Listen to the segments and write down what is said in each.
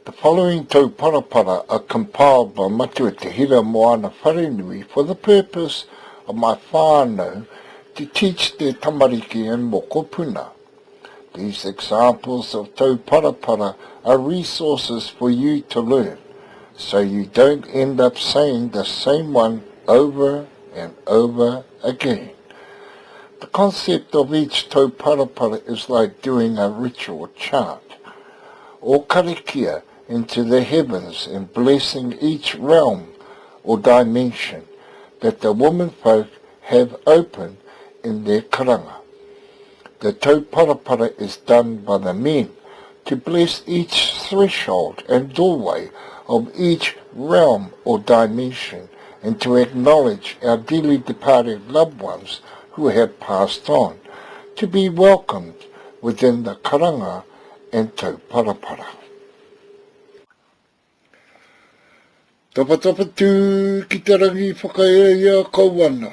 The following tauparapara are compiled by Matua Te Hira Moana Wharenui for the purpose of my whānau to teach their tamariki and mokopuna. These examples of tauparapara are resources for you to learn, so you don't end up saying the same one over and over again. The concept of each tauparapara is like doing a ritual chant or karakia into the heavens and blessing each realm or dimension that the womenfolk have open in their karanga. The tauparapara is done by the men to bless each threshold and doorway of each realm or dimension and to acknowledge our dearly departed loved ones who have passed on, to be welcomed within the karanga and tauparapara. Tapatapa tū ki te rangi whakaeaea kau ana,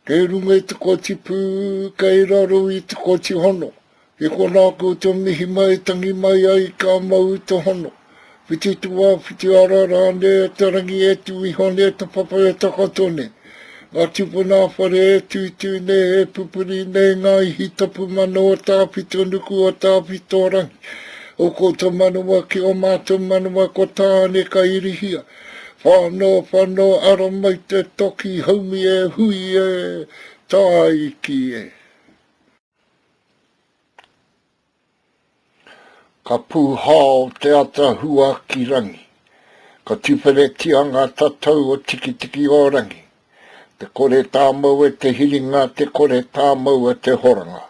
kei runga i te koti pū, kei raro i te koti hono. I konā koutou mihi mai, tangi mai ai ka mau te hono. Whiti tua, whiti ara rānei e te rangi e tū iho nei te papa e takoto nei. Ngā tūpuna whare e tūtū nei, e pupuri nei ngā ihi tapu mana o Tawhito nuku o Tawhito rangi. O koutou manawa ki o mātou manawa ko Tāne ka irihia. Whano, whano, ara mai te toki haumi e hui e, tāiki e. Ka pūhao te ata hua ki rangi. Ka tuwheretia ngā tatau o Tikitiki-o-rangi. Te kore tāmaua te hiringa, te kore tāmaua te horanga.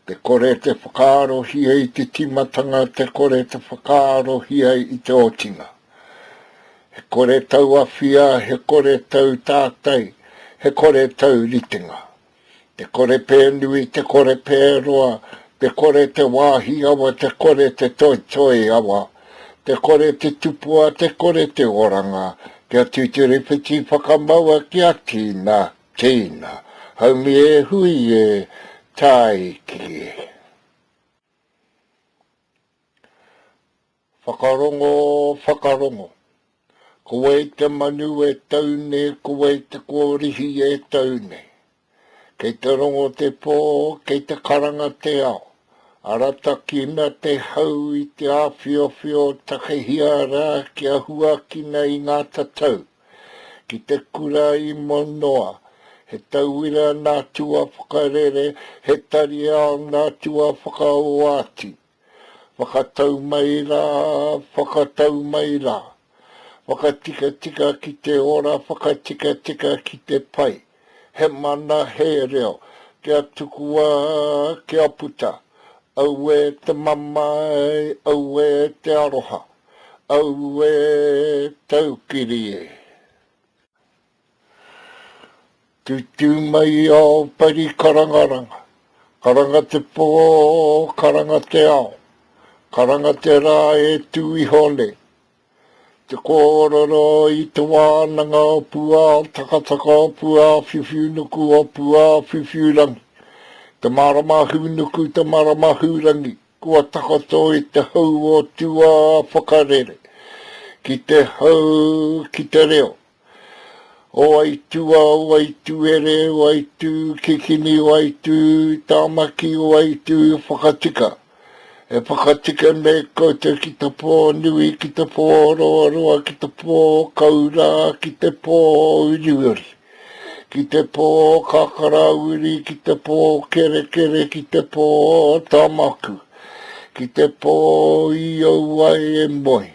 Te kore te whakaarohia i te tīmatanga, te kore te whakaarohia i te otinga. He kore tau awhia, he kore tau tātai, he kore tau ritenga. Te kore pē nui, te kore pē roa, te kore te wāhi awa, te kore te toitoi awa, te kore te tupua, te kore te oranga, kia tūturu whiti whakamaua kia tīna. Tīna, haumi e hui e, tāiki e. Whakarongo, whakarongo. Ko wai te manu e tau nei, ko wai te kōrihi e tau nei. Kei te rongo te pō, kei te karanga te ao. Aratakina te hau i te āwhiowhio takehia rā kia huakina i ngā tatau. Ki te kura i Monoa, he tauira nā Tuawhakarere, he tariao nā Tuawhakaoati. Whakatau mai rā, whakatau mai rā. Whakatikatika ki te ora, whakatikatika ki te pai. He mana, he reo, kia tukua, kia puta. Auē te mamae, auē te aroha. Auē taukiri e. Tūtū mai i ao pari karangaranga, Karanga te pō, karanga te ao, Karanga te rā e tū iho nei. Te kōrero i te wānanga o Pūātakataka o Pūāwhiwhiunuku o Pūāwhiwhiurangi, Te marama hūnuku, te marama hūrangi, Kua takoto i te hau o tua whakarere, ki te hau, ki te reo. O Aitua, o Aituere, o Aitu kikini, o Aitu Tamaki, o Aitu whakatika. E whakatika nei koutou ki te pō nui, ki te pō roaroa, ki te pō kaurā, ki te pō uriuri. Ki te pō kakarauri, ki te pō kerekere, ki te pō tamaku, ki te pō i au ai e moe.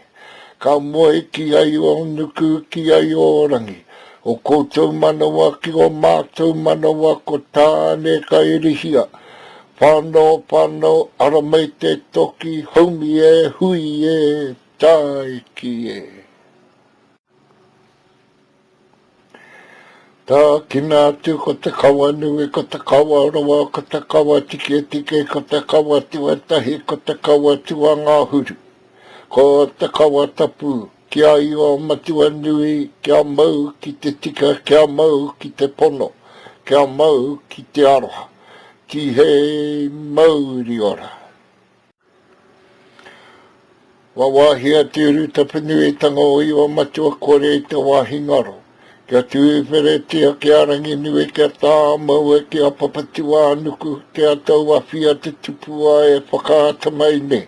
Ka moe ki ai o nuku, ki ai o rangi. O koutou manawa ki o mātou manawa ko Tāne ka irihia. Whano, whano, ara mai te toki, haumi e, hui e, tāiki e. Tākina atu ko te kawa nui, ko te kawa roa, ko te kawa tiketike, ko te kawa tuatahi, ko te kawa tuangahuru, ko te kawa tapu, ki a Io Matua Nui, kia mau ki te tika, kia mau ki te pono, kia mau ki te aroha. Tihei mauri ora. Wawahia te urutapunuitanga o Iwa Matua Kore i te wāhi ngaro, kia tūwheretia ki a Ranginui, kia tāmaua ki a Papatūānuku, kia tauawhia te tupua e whakaata mai nei.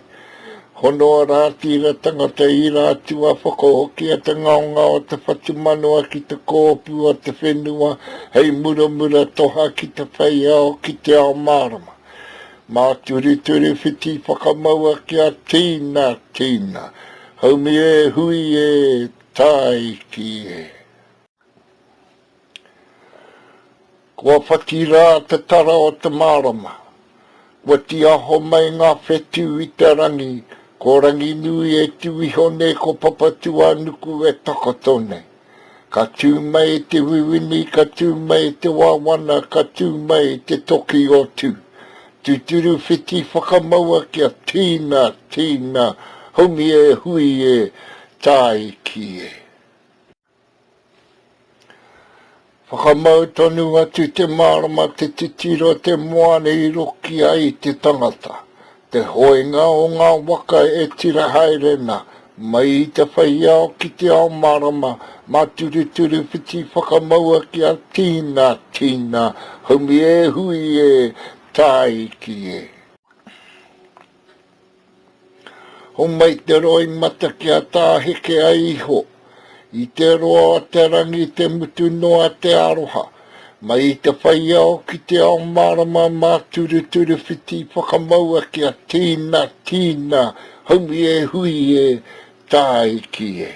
Honoa rā tira tangata ira atua whakahokia te ngaongao o te whatumanawa ki te kōpū o te whenua hei muramura toha ki te whei ao ki te ao mārama. Māturituri whiti whakamaua kia tīna tīna. Haumi e hui e tāiki e. Kua whati rā te tara o te marama. Kua tiaho mai ngā whetū i te rangi, ko Ranginui e tū iho nei, ko Papatūānuku e takoto nei. Ka tū mai te wiwini, ka tū mai te wawana, ka tū mai te toki o Tū. Tūturu whiti whakamaua kia tīna, tīna, haumi e hui e, tāiki e. Whakamau tonu atu te mārama, te titiro, te moana i roki ai te tangata, te hoenga o ngā waka e tira haere na, mai i te whai ao ki te ao mārama, māturuturu whiti whakamaua kia tīna, tīna, haumi e hui e, tāiki e. Homai te roimata kia tāheke ai iho, i te roa o te rangi te mutu noa te aroha, mai i te whai ao ki te ao mārama māturuturu whiti whakamaua kia tīna, tīna, haumi e hui e, tāiki e.